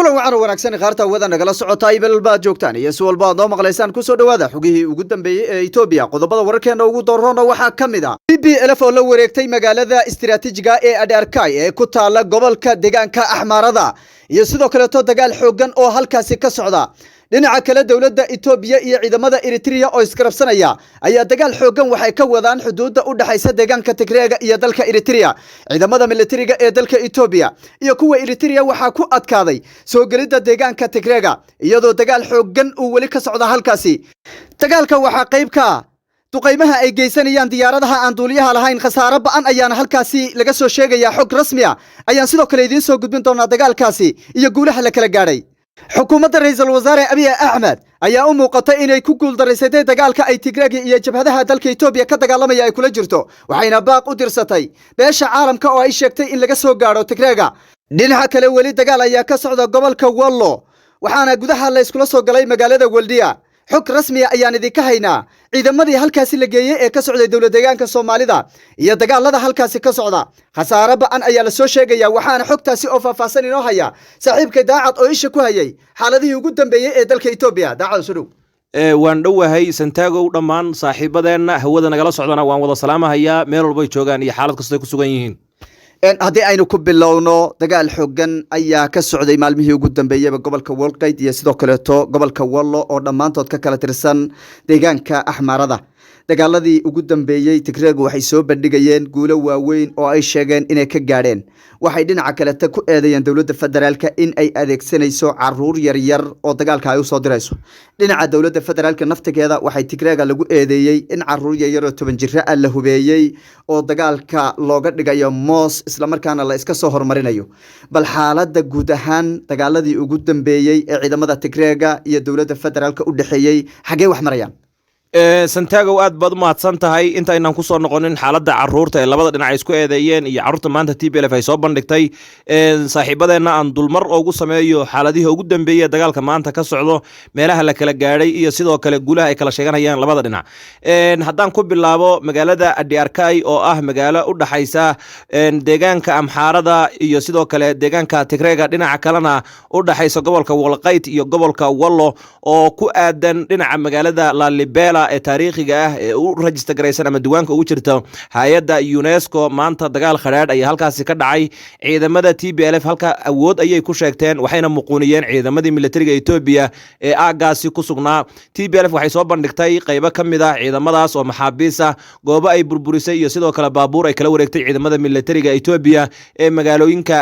Kulan wacan oo wanaagsan, khaarta wada nagala socota ibel baad joogtaan iyo si walba aad noo maqlaysaan. Kusoo dhawaada xogihii ugu dambeeyey ee Etoobiya. Qodobada wararkeena ugu doorroona waxaa ka mid ah TPLF oo la wareegtay magaalada istiraatiijiga ee Adharkay ee ku taala gobolka deegaanka Axmaarada, iyo sidoo kaleeto dagaal xooggan oo halkaasi ka socda. Dhinaca kale, dowladda Etoobiya iyo ciidamada Eritrea oo isgarabsanaya ayaa dagaal xooggan waxay ka wadaan xuduudda u dhexaysa deegaanka Tigreega iyo dalka Eritrea. Ciidamada militariga ee dalka Etoobiya iyo kuwa Eritrea waxaa ku adkaaday soo gelidda deegaanka Tigreega, iyadoo dagaal xooggan uu weli ka socda halkaasi. Dagaalka waxaa qayb ka ah duqaymaha ay geysanayaan diyaaradaha aan duuliyaha lahayn. Khasaaro ba'an ayaana halkaasi laga soo sheegayaa. Xog rasmi ah ayaan sidoo kale idiin soo gudbin doonaa dagaalkaasi iyo guulaha la kala gaadhay. Xukuumadda ra-iisul wasaare Abiy Axmed ayaa u muuqatay inay ku guuldaraysatay dagaalka ay Tigreegi iyo jabhadaha dalka Etoobiya ka dagaalamaya ay kula jirto, waxayna baaq u dirsatay beesha caalamka oo ay sheegtay in laga soo gaadho Tigreega. Dhinaca kale, weli dagaal ayaa ka socda gobolka Wallo, waxaana gudaha la yskula soo galay magaalada Weldiya. Xog rasmiya ayaan idinka haynaa ciidamadii halkaasi la geeyey ee ka socday dowlad deegaanka Soomaalida iyo dagaalada halkaasi ka socda. Khasaare ba'an ayaa la soo sheegaya, waxaana xogtaasi oo faahfaahsan inoo haya saaxiibka Daacad oo isha ku hayay xaaladihii ugu dambeeyey ee dalka Etoobiya. Daacad, soo dhow. Waan dhowahay, Santaagow. Dhammaan saaxiibadeenna hawada nagala socdana waan wada salaamahayaa, meel walbay joogaan iyo xaalad kastoy ku sugan yihiin. Haddii aynu ku bilowno, dagaal xooggan ayaa ka socday maalmihii ugu dambeeyeyba gobolka Wolqayd iyo sidoo kaleeto gobolka Wallo oo dhammaantood ka kala tirsan deegaanka Axmaarada. Dagaaladii ugu dambeeyey, Tigreegu waxay soo bandhigayeen guulo waaweyn oo ay sheegeen inay ka gaadheen. Waxay dhinaca kaleta ku eedeeyeen dowladda federaalka in ay adeegsanayso caruur yaryar oo dagaalka ay usoo dirayso. Dhinaca dowladda federaalka naftigeeda, waxay Tigreega lagu eedeeyey in caruur yaryar oo 10 jiro ah la hubeeyey oo dagaalka looga dhigayo moos, islamarkaana la iska soo horumarinayo. Bal xaaladda guud ahaan dagaaladii ugu dambeeyey ee ciidamada Tigreega iyo dowladda federaalka u dhexeeyey, xaggee wax marayaan? Santaagow, aad baad u mahadsan tahay. Intaynaan kusoo noqonin xaaladda caruurta ee labada dhinac ay isku eedeeyeen iyo carruurta maanta TPLF ay soo bandhigtay, saaxiibadeenna aan dulmar ugu sameeyo xaaladihii ugu dambeeyey dagaalka maanta ka socdo, meelaha la kala gaadhay iyo sidoo kale guulaha ay kala sheeganayaan labada dhinac. Haddaan ku bilaabo magaalada Adiarkay oo ah magaalo u dhaxaysa deegaanka Amxaarada iyo sidoo kale deegaanka Tigreega, dhinaca kalena u dhaxaysa gobolka Walqayt iyo gobolka Wallo oo ku aadan dhinaca magaalada Lalibela ee taariikhiga ah ee u rajista garaysan ama diiwaanka ugu jirta hay-adda UNESCO, maanta dagaal khadhaadh ayaa halkaasi ka dhacay. Ciidamada TPLF halka awood ayay ku sheegteen, waxayna muquuniyeen ciidamadii militariga Etoobiya ee aagaasi ku sugnaa. TPLF waxay soo bandhigtay qaybo ka mid ah ciidamadaas oo maxaabiis ah, goobo ay burburisay iyo sidoo kale baabuur ay kala wareegtay ciidamada militariga Etoobiya ee magaalooyinka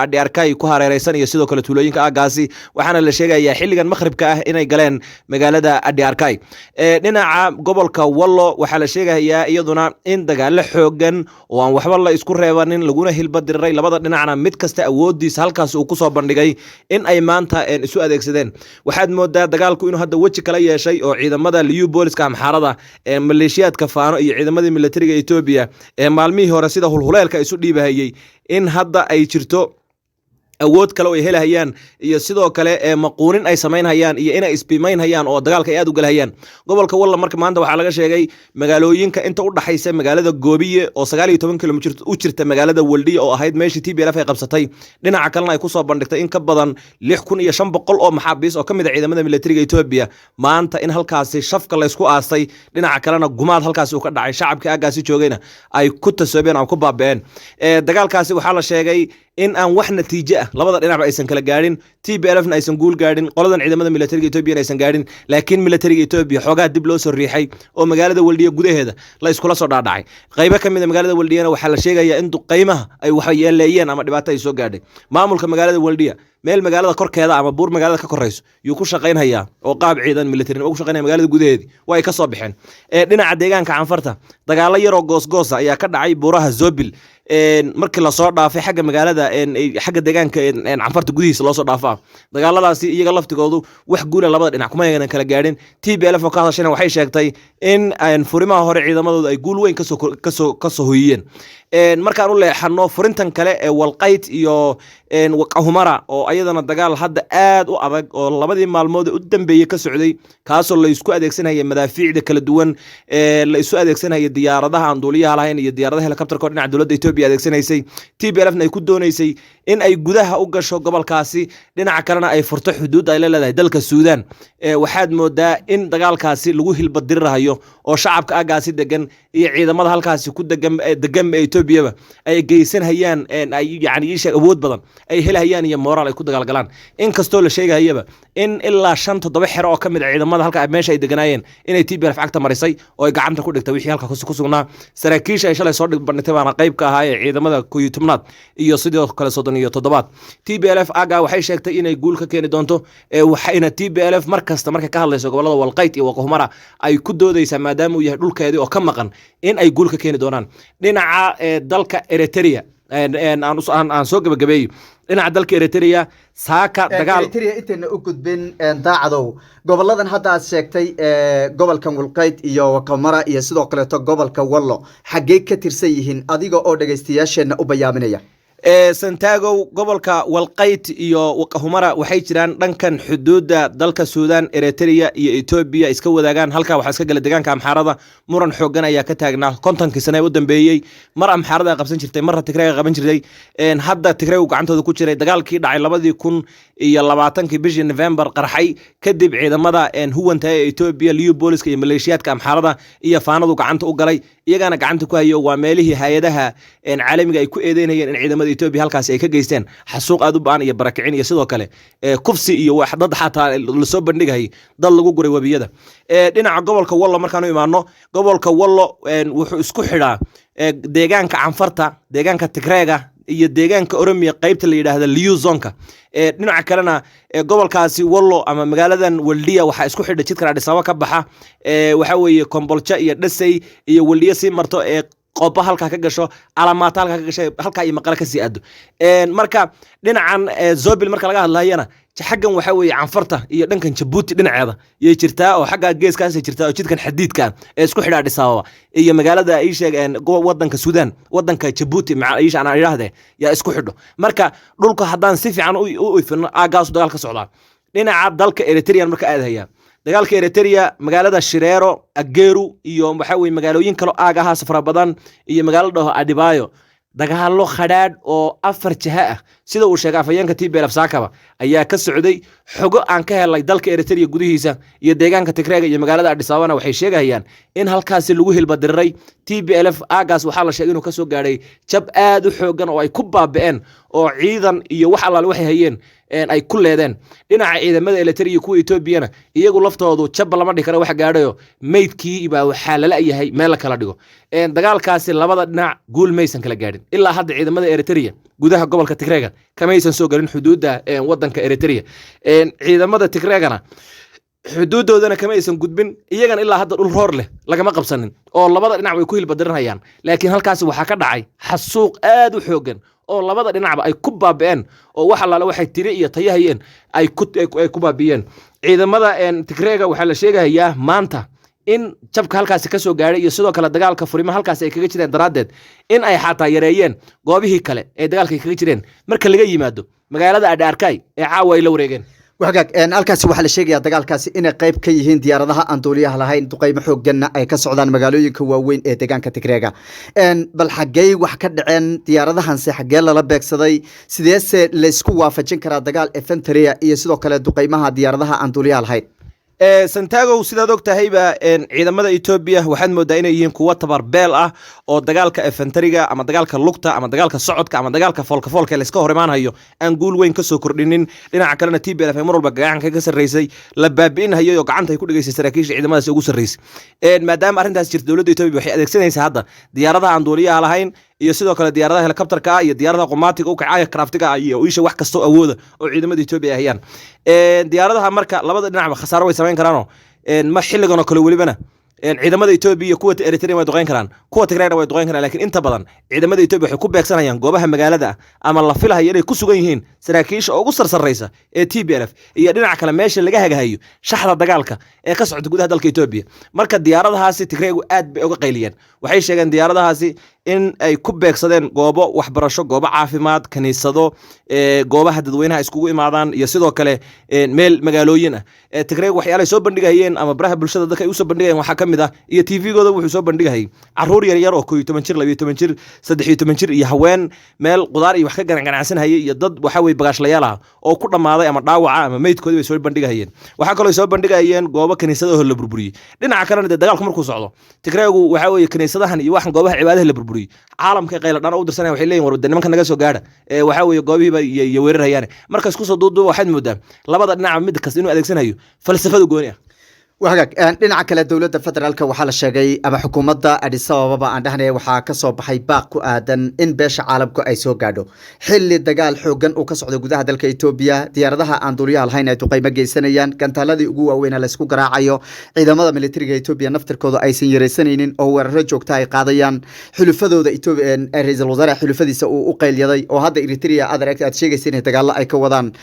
Adhiarkay ku hareereysan iyo sidoo kale tuulooyinka aagaasi. Waxaana la sheegayaa xilligan maqribka ah inay galeen magaalada Adhiarkay. Dhinaca gobolka Wallo waxaa la sheegayaa iyaduna in dagaalo xoogan oo aan waxba la isku reebanin laguna hilbadiriray, labada dhinacna mid kasta awoodiisa halkaas uu kusoo bandhigay, in ay maanta isu adeegsadeen. Waxaad moodaa dagaalku inuu hadda weji kala yeeshay oo ciidamada Liyu Booliska Amxaarada, maleeshiyaadka Faano iyo ciidamadii militariga Etoobiya ee maalmihii hore sida hulhuleelka isu dhiibahayey in hadda ay jirto awood kale oo ay helahayaan iyo sidoo kale ee maquunin ay samaynhayaan iyo inay isbimaynhayaan oo dagaalka ay aad u galahayaan. Gobolka Walla marka maanta waxaa laga sheegay magaalooyinka inta u dhaxaysa magaalada Goobiye oo 19 kilomitir u jirta magaalada Weldhiya oo ahayd meeshii TPLF ay qabsatay, dhinaca kalena ay kusoo bandhigtay in ka badan 6500 oo maxaabiis oo ka mid ah ciidamada militariga Etoobiya, maanta in halkaasi shafka laysku aastay, dhinaca kalena gumaad halkaasi uu ka dhacay, shacabka aaggaasi joogayna ay ku tasoobeen ama ku baaba'een. Dagaalkaasi waxaa la sheegay in aan wax natiijo ah labada dhinacba aysan kala gaadhin. TPLF na aysan guul gaadhin, qoladan ciidamada militariga Etoobiya aysan gaadhin, laakiin militariga Etoobiya xoogaa dib loo soo riixay oo magaalada Weldhiya gudaheeda la iskula soo dhaadhacay. Qaybo ka mid a magaalada Weldhiyana waxaa la sheegayaa in duqaymaha ay waxyeeleeyeen ama dhibaato ay soo gaadhay. Maamulka magaalada Weldhiya meel magaalada korkeeda ama buur magaalada ka korayso yuu ku shaqaynhayaa oo qaab ciidan militarinimo ku shaqaynaya. Magaalada gudaheedii waa ay ka soo baxeen. Dhinaca deegaanka Canfarta, dagaalo yaroo goosgoosa ayaa ka dhacay buuraha Zobil markii lasoo dhaafay xagga magaalada, xagga deegaanka Canfarta gudihiisa loosoo dhaafaa. Dagaaladaasi iyaga laftigoodu wax guula labada dhinac kuma aynan kala gaadhin. TPLF oo ka hadashayna waxay sheegtay in furimaha hore ciidamadoodu ay guul weyn kasoo hoyiyeen. Markaan u leexano furintan kale ee Walqayt iyo Waqahumara oo ayadana dagaal hadda aad u adag oo labadii maalmood u dambeeyey ka socday, kaasoo la isku adeegsanaya madaafiicda kala duwan, la isu adeegsanaya diyaaradaha aan duuliyaha lahayn iyo diyaaradaha helicopterka oo dhinaca dowladda Etoobiya adeegsanaysay, TPLF na ay ku dooneysay in ay gudaha u gasho gobolkaasi, dhinaca kalena ay furto xuduudda ay la leedahay dalka Suudaan. Waxaad moodaa in dagaalkaasi lagu hilbadirirahayo oo shacabka aagaasi degan iyo ciidamada halkaasi ku degan degan ee Etoobiyaba ay geysanhayaan, ay yacni ii sheeg awood badan ay helhayaan iyo moraal ay ku dagaalgalaan, inkastoo la sheegahayaba in ilaa 5 7 xero oo ka mid ah ciidamada halka meesha ay deganaayeen inay TPLF cagta marisay oo ay gacanta ku dhigtay wixii halka ku sugnaa. Saraakiisha ay shalay soo bandhigtay baana qayb ka ahaa ee ciidamada 11aad iyo sidoo kale 37aad. TPLF aga waxay sheegtay inay guul ka keeni doonto, waxayna TPLF mar kasta markay ka hadlayso gobolada Walqayt iyo Waqahumara ay ku doodaysaa, maadaama uu yahay dhulkeedii oo ka maqan, in ay guul ka keeni doonaan. Dhinaca dalka Eritrea aan soo gabagabeeyo. Dhinaca dalka Eritrea saaka dagaal Eritrea intayna u gudbin, Daacadow, goboladan hadda aad sheegtay, gobolkan Wulqayd iyo Wakamara iyo sidoo kaleeto gobolka Wallo, xaggee ka tirsan yihiin, adiga oo dhegaystayaasheenna u bayaaminaya? Santagow, gobolka Walqayt iyo Waqahumara waxay jiraan dhankan xuduudda dalka Suudaan, Eritrea iyo Etoobiya iska wadaagaan. Halkaa waxaa iska gala deegaanka Amxaarada. Muran xoogan ayaa ka taagnaa 50kii sane ee u dambeeyey. Mar Amxaarada ay qabsan jirtay, marna Tigreega qaban jirtay. Hadda Tigreegu gacantooda ku jiray. Dagaalkii dhacay 2020kii bishii November qarxay kadib, ciidamada huwanta ee Etoobiya, Liyu Booliska iyo maleeshiyaadka Amxaarada iyo Faanadu gacanta u galay, iyagaana gacanta ku hayo. Waa meelihii hay-adaha caalamiga ay ku eedeynayeen in ciidamada Etoobiya halkaasi ay ka geysteen xasuuq aad u ba'an iyo barakicin iyo sidoo kale kufsi iyo wax dad xataa lasoo bandhigayay, dad lagu guray webiyada. Dhinaca gobolka Wallo markaan u imaano, gobolka Wallo wuxuu isku xidhaa deegaanka Canfarta, deegaanka Tigreega iyo deegaanka Oromiya, qaybta la yidhaahda Liyu Zonka. Dhinaca kalena gobolkaasi Wallo ama magaaladan Weldiya waxaa isku xidha jidkan Addis Ababa ka baxa, waxa weeye Kombolja iyo Dhasey iyo Weldiya sii marto, ee Qoba halkaa ka gasho, Alamaata halkaa ka gasho, halkaa iyo Maqale kasii aado. Marka dhinacan Zobil marka laga hadlayana, xaggan waxa weeye Canfarta iyo dhankan Jabuuti dhinaceeda yay jirtaa, oo xagga geeskaasay jirtaa, oo jidkan xadiidka ee isku xidha Addis Ababa iyo magaalada ii sheeg wadanka Suudaan, wadanka Jabuuti iisha aan idhaahdee, yaa isku xidho. Marka dhulka haddaan si fiican u ifino, aagaasu dagaal ka socdaa. Dhinaca dalka Eritrean marka aad hayaa dagaalka Eritrea, magaalada Shireero, Ageru iyo waxa weye magaalooyin kalo aagahaas fara badan iyo magaalo dhaho Adibaayo, dagaallo khadhaadh oo afar jiha ah, sida uu sheegay afhayeenka TPLF saakaba, ayaa ka socday. Xogo aan ka helay dalka Eritrea gudihiisa iyo deegaanka Tigreega iyo magaalada Addis Ababana waxay sheegayaan in halkaasi lagu hilbadiriray. TPLF aagaas waxaa la sheegay inuu kasoo gaadhay jab aad u xoogan oo ay ku baaba'een oo ciidan iyo wax allaale waxay hayeen ay ku leedeen. Dhinaca ciidamada Eritrea iyo kuwa Etoobiyana, iyagu laftoodu jabba lama dhihi karo wax gaadhayo, meydkii baa waxaa lala yahay meel la kala dhigo. Dagaalkaasi labada dhinac guul maysan kala gaadhin ilaa hadda. Ciidamada Eritrea gudaha gobolka Tigreega kamaysan soo gelin xuduudda wadanka Eritrea, ciidamada Tigreegana xuduudoodana kama aysan gudbin. Iyagana ilaa hadda dhul roor leh lagama qabsanin oo labada dhinac way ku hilbadiranayaan. Laakiin halkaasi waxaa ka dhacay xasuuq aad u xoogan oo labada dhinacba ay ku baabi'een, oo wax allaale waxay tiri iyo tayahayeen ay ku baabi'iyeen ciidamada Tigreega. Waxaa la sheegayaa maanta in jabka halkaasi ka soo gaadhay iyo sidoo kale dagaalka furima halkaasi ay kaga jireen daraaddeed in ay xataa yareeyeen goobihii kale ee dagaalka ay kaga jireen, marka laga yimaado magaalada Adhaarkay ee caawa ay la wareegeen. Wagaag, halkaasi waxaa la sheegayaa dagaalkaasi inay qayb ka yihiin diyaaradaha aan duuliyaha lahayn, duqeymo xoogganna ay ka socdaan magaalooyinka waaweyn ee deegaanka Tigreega. Bal xaggey wax ka dhaceen? Diyaaradahanse xaggee lala beegsaday? Sideese laysku waafajin karaa dagaal infantry iyo sidoo kale duqeymaha diyaaradaha aan duuliyaha lahayn? Santagow, sidaad og tahayba, ciidamada Etoobiya waxaad moodaa inay yihiin kuwo tabarbeel ah oo dagaalka infantryga ama dagaalka lugta ama dagaalka socodka ama dagaalka foolkafoolka ee layska hor imaanhayo aan guul weyn kasoo kordhinin. Dhinaca kalena TPLF ay mar walba gacanka ka sarreysay, la baabi'in hayay oo gacanta ay ku dhigaysay saraakiisha ciidamadaasi ugu sarreysay. Maadaama arrintaas jirta, dowladda Etoobiya waxay adeegsanaysaa hadda diyaaradaha aan duuliyaha lahayn iyo sidoo kale diyaaradaha helicopterka ah iyo diyaaradaha qumaatiga u kacaya, craftiga ah, iyo isha wax kastoo awooda oo ciidamada Etoobiya ay hayaan. Diyaaradaha marka labada dhinacba khasaaro way samayn karaanoo ma xilligan oo kale welibana ciidamada Etoobiya iyo kuwa Eritrea way duqeyn karaan, kuwa Tigrayna way duqeyn karaan. Laakiin inta badan ciidamada Etoobiya waxay ku beegsanayaan goobaha magaalada ah ama la filahayo inay ku sugan yihiin saraakiisha ugu sarsarreysa ee TPLF, iyo dhinaca kale meesha laga hagahayo shaxda dagaalka ee ka socota gudaha dalka Etoobiya. Marka diyaaradahaasi Tigraygu aad bay uga qayliyeen. Waxay sheegeen diyaaradahaasi In ay ku beegsadeen goobo waxbarasho, goobo caafimaad, kaniisado, goobaha dadweynaha iskugu imaadaan iyo sidoo kale meel magaalooyin ah. Tigreeg waxyaalay soo bandhigayeen ama baraha bulshada dadka ay usoo bandhigayeen waxaa ka mid ah, iyo TV-gooda wuxuu soo bandhigayay caruur yar yar oo 11 jir, 12 jir, 13 jir iyo haween meel qudaar iyo wax ka ganacsanhayay iyo dad waxa weye bagaashlayaal ah oo ku dhammaaday ama dhaawaca ama meydkoodii bay soo bandhigayeen. Waxaa kaloo ay soo bandhigayeen goobo kaniisadaho la burburiyey. Dhinaca kalena dee dagaalku markuu socdo, Tigreegu waxa weeye kaniisadahan iyo waxan goobaha cibaadaha la burburiyey caalamka qayla dhan u dirsanaya. Waxay leeyihin, war nimanka naga soo gaadha, ee waxa weeye goobihiiba iyo weerarayaan. Marka isku soo duuduuba, waxaad moodaa labada dhinaca mid kasta inuu adeegsanayo falsafada gooni ah. Wahagaag, dhinaca kale dowladda federaalka waxaa la sheegay, ama xukuumadda Addis Ababa aan dhahnay, waxaa ka soo baxay baaq ku aadan in beesha caalamku ay soo gaadho xilli dagaal xoogan uu ka socdo gudaha dalka Etoobiya, diyaaradaha aan duuliyaha lahayn ay duqeymo geysanayaan, gantaaladii ugu waaweyna laysku garaacayo, ciidamada militariga Etoobiya naftirkooda aysan yaraysanaynin oo weeraro joogta ay qaadayaan, xulufadooda Etoobiya, ra-iisul wasaare xulufadiisa uu u qaylyaday oo hadda Eritrea aad aragta aad sheegaysa inay dagaallo ay ka wadaan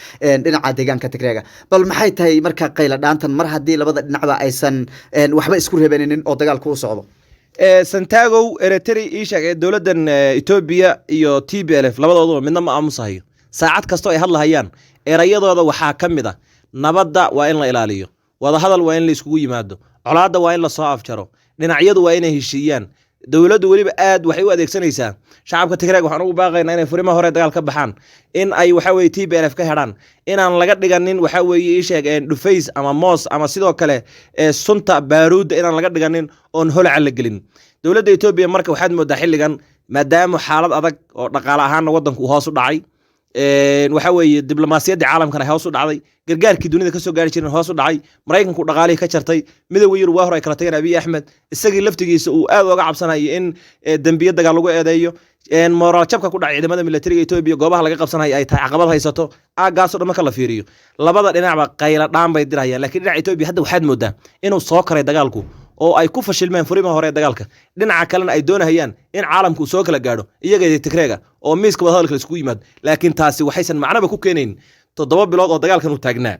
dhinaca deegaanka Tigreega. Bal maxay tahay marka qayla dhaantan mar haddii labada dhinacba aysan waxba isku reebanaynin oo dagaalku u socdo? Santagow, Eritrea ii sheeg, ee dowladdan Etoobiya iyo TPLF labadooduba midna ma aamusahayo. Saacad kastoo ay hadlahayaan erayadooda waxaa ka mid ah nabadda waa in la ilaaliyo, wadahadal waa in la iskugu yimaado, colaadda waa in lasoo afjaro, dhinacyadu waa inay heshiiyaan. Dowladdu weliba aad waxay u adeegsanaysaa shacabka Tigreeg waxaan ugu baaqaynaa inay furimaha hore dagaal ka baxaan, in ay waxa weye TPLF ka hedhaan, inaan laga dhiganin waxa weeye ii sheeg dhufays ama moos ama sidoo kale sunta baaruudda inaan laga dhiganin oon holaca la gelin. Dowladda Etoobiya marka waxaad moodaa xilligan, maadaama xaalad adag oo dhaqaale ahaanna waddanku uu hoos u dhacay, waxa weeye diblomaasiyaddii caalamkana hoos u dhacday, gargaarkii dunida kasoo gaari jirin hoos u dhacay, Maraykanku dhaqaalihii ka jartay, Midowga Yurub waa hore ay kala tageen, Abiy Axmed isagii laftigiisa uu aad uga cabsanayo in dembiyo dagaal lagu eedeeyo, moraal jabka ku dhacay ciidamada militariga Etoobiya, goobaha laga qabsanayo ay tahay caqabad haysato, aaggaasoo dhan marka la fiiriyo, labada dhinacba qayla dhaan bay dirayaan. Laakiin dhinaca Etoobiya hadda waxaad moodaa inuu soo karay dagaalku oo ay ku fashilmeen furimaha hore ee dagaalka, dhinaca kalena ay doonahayaan in caalamku uu soo kala gaadho iyaga iyo Tigreega oo miiska wadahadalka la iskugu yimaado. Laakiin taasi waxaysan macnaba ku keenayn 7 bilood oo dagaalkan uu taagnaa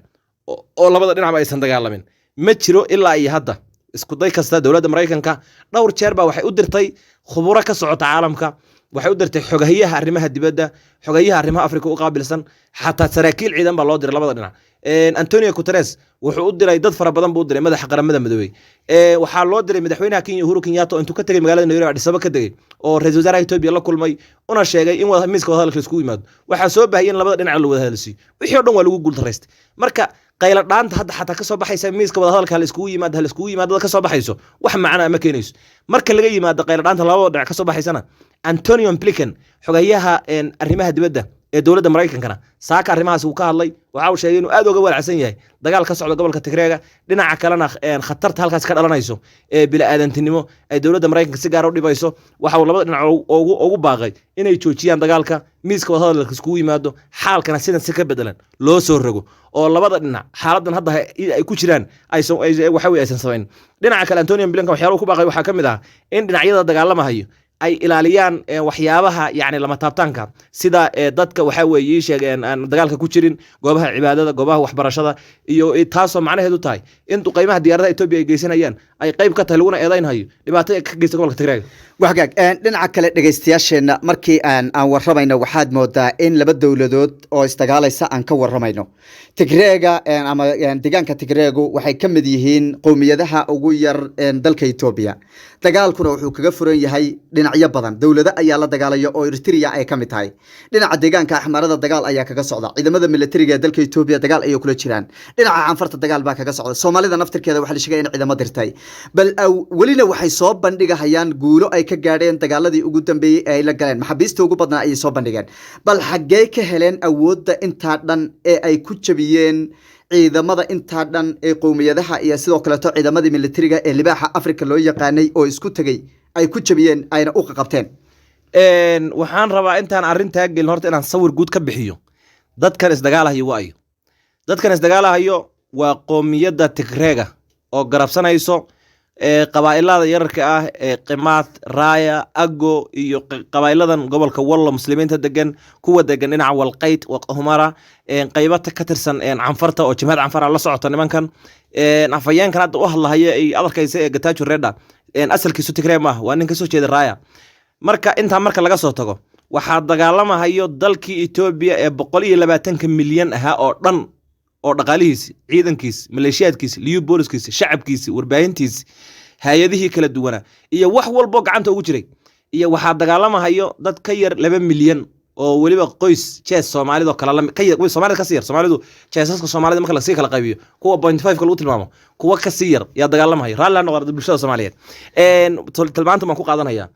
oo labada dhinacba aysan dagaalamin. Ma jiro ilaa iyo hadda isku day kasta. Dowladda Maraykanka dhowr jeer baa waxay u dirtay khuburo ka socota caalamka, waxay u dirtay xogahiyaha arrimaha dibadda, xogahiyaha arrimaha Afrika u qaabilsan, xataa saraakiil ciidan baa loo diray labada dhinac. Antonio Guterres wuxuu u diray dad fara badan buu u diray, madaxa Qaramada Midoobey. Waxaa loo diray madaxweynaha Kenya Uhuru Kenyatta oo intuu ka tegay magaalada Nairobi Addis Ababa ka tegey oo ra'iisul wasaaraha Etoobiya la kulmay una sheegay in miiska wadahadalka la iskugu yimaado. Waxaa soo baahiyay in labada dhinac la wada hadalsiiyo. Wixii oo dhan waa lagu guultaraystay. Marka qayla dhaanta hadda xataa kasoo baxaysa miiska wadahadalka hala iskugu yimaado, hala iskugu yimaado kasoo baxayso, wax macna ma keenayso. Marka laga yimaado qayla dhaanta labada dhinac kasoo baxaysana, Antonio Blinken, xogayaha arrimaha dibadda ee dowladda Maraykankana, saaka arrimahaas uu ka hadlay. Waxa uu sheegay inuu aad uga walacsan yahay dagaal ka socda gobolka Tigreega, dhinaca kalena khatarta halkaas ka dhalanayso ee bini'aadantinimo ay dowladda Maraykanka si gaar u dhibayso. Waxa uu labada dhinac ugu baaqay inay joojiyaan dagaalka, miiska wadahadalka iskugu yimaado, xaalkana sidan si ka bedelan loo soo rogo oo labada dhinac xaaladan hadda ay ku jiraan aysan waxa weye aysan samayn. Dhinaca kale, Antonio Blinken waxyaaluhu ku baaqay waxaa ka mid ah in dhinacyada dagaalamahayo ay ilaaliyaan waxyaabaha yacni lama taabtaanka, sida dadka waxa weeye ii sheegeen aan dagaalka ku jirin, goobaha cibaadada, goobaha waxbarashada iyo taasoo macnaheedu tahay in duqeymaha diyaaradaha Etoobiya ay geysanayaan ay qayb ka tahay, laguna eedaynhayo dhibaato ay ka geysta gobolka Tigreega. Wahagaag, dhinaca kale dhegaystayaasheenna, markii aan warramayno waxaad moodaa in laba dowladood oo isdagaalaysa aan ka warramayno. Tigreega ama deegaanka Tigreegu waxay ka mid yihiin qowmiyadaha ugu yar dalka Etoobiya. Dagaalkuna wuxuu kaga furan yahay dhinacyo badan. Dowlado ayaa la dagaalaya oo Eritrea ay ka mid tahay. Dhinaca deegaanka Axmaarada dagaal ayaa kaga socda. Ciidamada militariga ee dalka Etoobiya dagaal ayay kula jiraan. Dhinaca Canfarta dagaal baa kaga socda. Soomaalida naftirkeeda waxaa la sheegaya in ciidamo dirtay. Bal welina waxay soo bandhigahayaan guulo ay ka gaadheen dagaaladii ugu dambeeyey ee ay la galeen. Maxaabiista ugu badnaa ayay soo bandhigeen. Bal xaggee ka heleen awoodda intaa dhan ee ay ku jabiyeen ciidamada intaa dhan ee qowmiyadaha iyo sidoo kaleeto ciidamadii militariga ee libaaxa Africa loo yaqaanay oo isku tegey ay ku jabiyeen ayna u qaqabteen? Waxaan rabaa intaan arrintaa gelin horta inaan sawir guud ka bixiyo dadkan isdagaalahayo. Waayo, dadkan isdagaalahayo waa qoomiyadda Tigreega oo garabsanayso qabaa'ilada yararka ah ee Qimaad, Raaya, Ago iyo qabaa'iladan gobolka Wallo muslimiinta degan, kuwa degan dhinaca Walqayt, Humara, qaybo ka tirsan Canfarta oo jimhad Canfara la socota nimankan. Afhayeenkan hadda u hadlahaya ay adarkaysa ee Getachew Reda asalkiisu Tigree maaha, waa nin kasoo jeeda Raaya. Marka intaa marka laga soo tago, waxaa dagaalamahayo dalkii Etoobiya ee 120-ka milyan ahaa oo dhan, oo dhaqaalihiisi, ciidankiisi, maleeshiyaadkiisi, liyu booliskiisi, shacabkiisi, warbaahintiisi, hay-adihii kala duwanaa iyo wax walbo gacanta ugu jiray, iyo waxaa dagaalamahayo dad ka yar 2 milyan oo weliba qoys jees Soomaalidoo kale ka yar, Soomaalida kasii yar. Soomaalidu jeesaska Soomaalida marka lasii kala qaybiyo, kuwa 0.5-ka lagu tilmaamo, kuwa kasii yar yaa dagaalamahaya. Raalli ha noqdo bulshada Soomaaliyeed. Tilmaanta baan ku qaadanaya.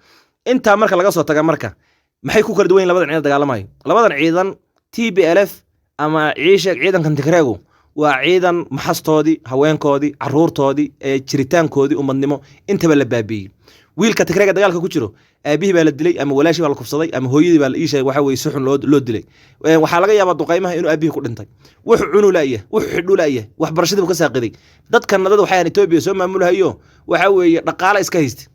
Intaa marka laga soo taga, marka maxay ku kala duwan yihin labadan ciidan dagaalamayo? Labadan ciidan, TPLF ama ciisha ciidankan Tigreegu, waa ciidan maxastoodii, haweenkoodii, caruurtoodii, ee jiritaankoodii ummadnimo intaba la baabiiyey. Wiilka Tigreega dagaalka ku jiro, aabihii baa la dilay, ama walaashii baa la kufsaday, ama hooyadii baa la ii sheegay waxa weye si xun loo dilay. Waxaa laga yaabaa duqaymaha inuu aabihii ku dhintay. Wuxuu cunu la'yahay, wuxuu xidhu la'yahay, waxbarashadii buu ka saaqiday. Dadkanna dad waxay Etoobiya soo maamulhayo, waxa weeye dhaqaale iska haystay.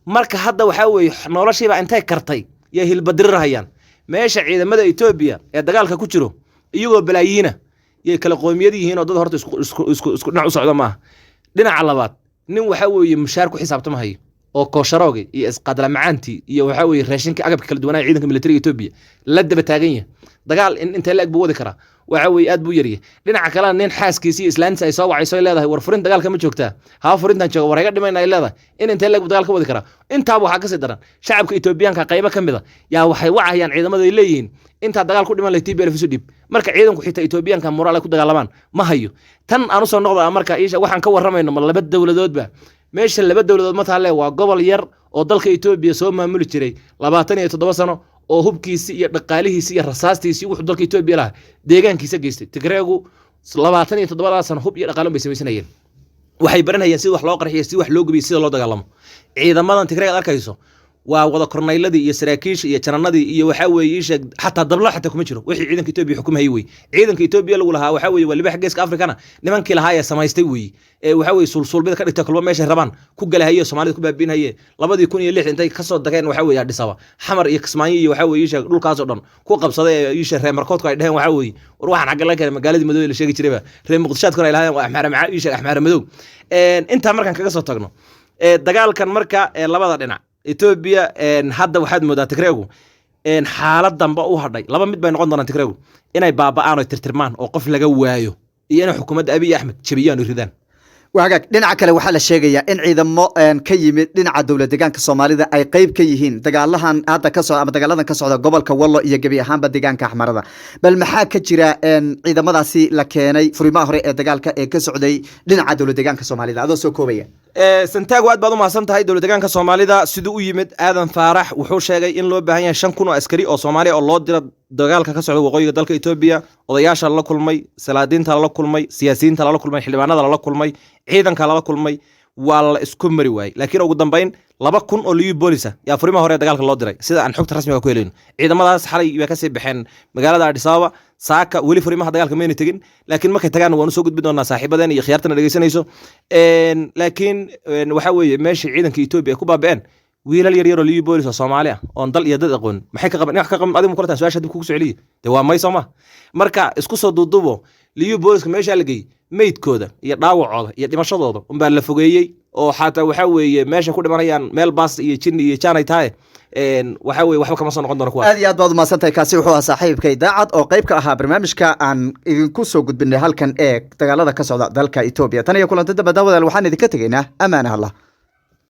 Marka hadda waxaa weeye noloshiibaa intay kartay yay hilbadirirhayaan. Meesha ciidamada Etoobiya ee dagaalka ku jiro, iyagoo balaayiina, yay kala qoomiyad yihiin oo dad horta isku dhinac u socda maaha. Dhinaca labaad, nin waxa weeye mushaar ku xisaabtamahayo oo koosharoogi iyo isqadla macaantii iyo waxa weeye raashinka agabka kala duwanaa ciidanka militariga Etoobiya la daba taagan yahay, dagaal in intee la eg buu wadi karaa? Waxa weeye aad buu yaryahay. Dhinaca kalena, nin xaaskiisi iyo islaantiisa ay soo wacayso ay leedahay, "War, furin dagaalka ma joogtaa?" "Haa, furintan jooga." "War, iga dhimayna," ay leedahay, in intee la eg buu dagaal ka wadi karaa? Intaaba waxaa kasii daran, shacabka Etoobiyaanka qaybo ka mid a yaa waxay wacayaan ciidamada, ay leeyihiin, "Intaa dagaal ku dhiman leh TPLF isu dhiib." Marka ciidanku xitaa Etoobiyaanka moraal ay ku dagaalamaan ma hayo. Tan aan usoo noqda. Marka iisha waxaan ka warramayno, ma laba dowladoodba? Meesha laba dowladood ma taalle. Waa gobol yar oo dalka Etoobiya soo maamuli jiray 27 sano, oo hubkiisi iyo dhaqaalihiisi iyo rasaastiisi, wuxuu dalka Etoobiya lahaa, deegaankiisa geystay. Tigreegu 27-daa sano hub iyo dhaqaalo bay samaysanayeen. Waxay baranayeen sida wax loo qarxiyo, sida wax loo gubiyo, sida loo dagaalamo. Ciidamadan Tigreeg aad arkayso waa wada kornayladii iyo saraakiisha iyo jananadii iyo waxaa weeye ii sheeg, xataa dablo xataa kuma jiro. Wixii ciidanka Etoobiya xukumayay wey. Ciidanka Etoobiya lagu lahaa waxaa weeye waa libaaxa geeska Afrikana, nimankii lahaa ee samaystay weeye, ee waxaa weeye suulsuulbida ka dhigta, kolba meeshay rabaan ku galahaye, Soomaalida ku baabiinhaye. 2006 intay kasoo dageen waxaa weeye Addis Ababa, Xamar iyo Kismaayo iyo waxaa weeye ii sheeg dhulkaasoo dhan ku qabsaday, ee ii sheeg reer Markoodku ay dheheen waxaa weeye, "War, waxaan xagga laga keenay magaaladii madow ee la sheegi jirayba." Reer Muqdishaadkuna ay lahaayeen waa Axmaara, maxaa ii sheeg Axmaara madow. Intaa markaan kaga soo tagno, dagaalkan marka ee labada dhinac Etoobiya, hadda waxaad moodaa Tigreegu xaalad dambe u hadhay. Laba mid bay noqon doonaan Tigreegu: inay baaba'aan oo tirtirmaan oo qof laga waayo, iyo inay xukuumadda Abiy Axmed jabiyaan oo ridaan. Wagaag, dhinaca kale waxaa la sheegayaa in ciidamo ka yimid dhinaca dowlad deegaanka Soomaalida ay qayb ka yihiin dagaalahan hadda ka socda ama dagaaladan ka socda gobolka Wallo iyo gebi ahaanba deegaanka Axmarada. Bal maxaa ka jira ciidamadaasi la keenay furimaha hore ee dagaalka ee ka socday dhinaca dowlad deegaanka Soomaalida, adoo soo koobaya? Santiago, aad baad u mahadsan tahay. Dowlad deegaanka Soomaalida siduu u yimid Aadan Faarax, wuxuu sheegay in loo baahan yahay 5000 oo askari oo Soomaaliya oo loo diro dagaalka ka socda waqooyiga dalka Etoobiya. Odayaasha lala kulmay, salaadiinta lala kulmay, siyaasiyiinta lala kulmay, xildhibaanada lala kulmay, ciidanka lala kulmay, waa la isku mari waayey. Laakiin ugu dambeyn 2000 oo liyu boolis ah yaa furimaha hore ee dagaalka loo diray, sida aan xogta rasmiga ku helayno. Ciidamadaas xalay bay kasii baxeen magaalada Addis Ababa. Saaka weli furimaha dagaalka mayna tegin, laakiin markay tagaan waan usoo gudbi doonaa saaxiibadeen iyo khiyaartana dhegeysanayso. Laakiin waxa weeye meeshii ciidanka Etoobiya ay ku baaba'een, wiilal yar yaroo liyu boolis oo Soomaali ah oon dal iyo dad aqoon, maxay ka qaban? Wax ka qaban adigu kula tahay? Su-aasha dib kugu soo celiya. Dee waa may soo ma? Marka isku soo duudubo, liyu booliska meeshaa la geeyey, meydkooda iyo dhaawacooda iyo dhimashadooda unbaa la fogeeyey, oo xataa waxaa weeye meesha ku dhimanayaan meel baas iyo jinni iyo jaan ay tahay. Waxaa weeye waxba kama soo noqon doono kuwaas. Aad iyo aad baad umahadsan tahay. Kaasi wuxuu ahaa saaxiibkay Daacad oo qayb ka ahaa barnaamijka aan idinku soo gudbinay halkan ee dagaalada ka socda dalka Etoobiya. Tan iyo kulanti dambe, daawadaal, waxaan idinka tegaynaa amaana Allah.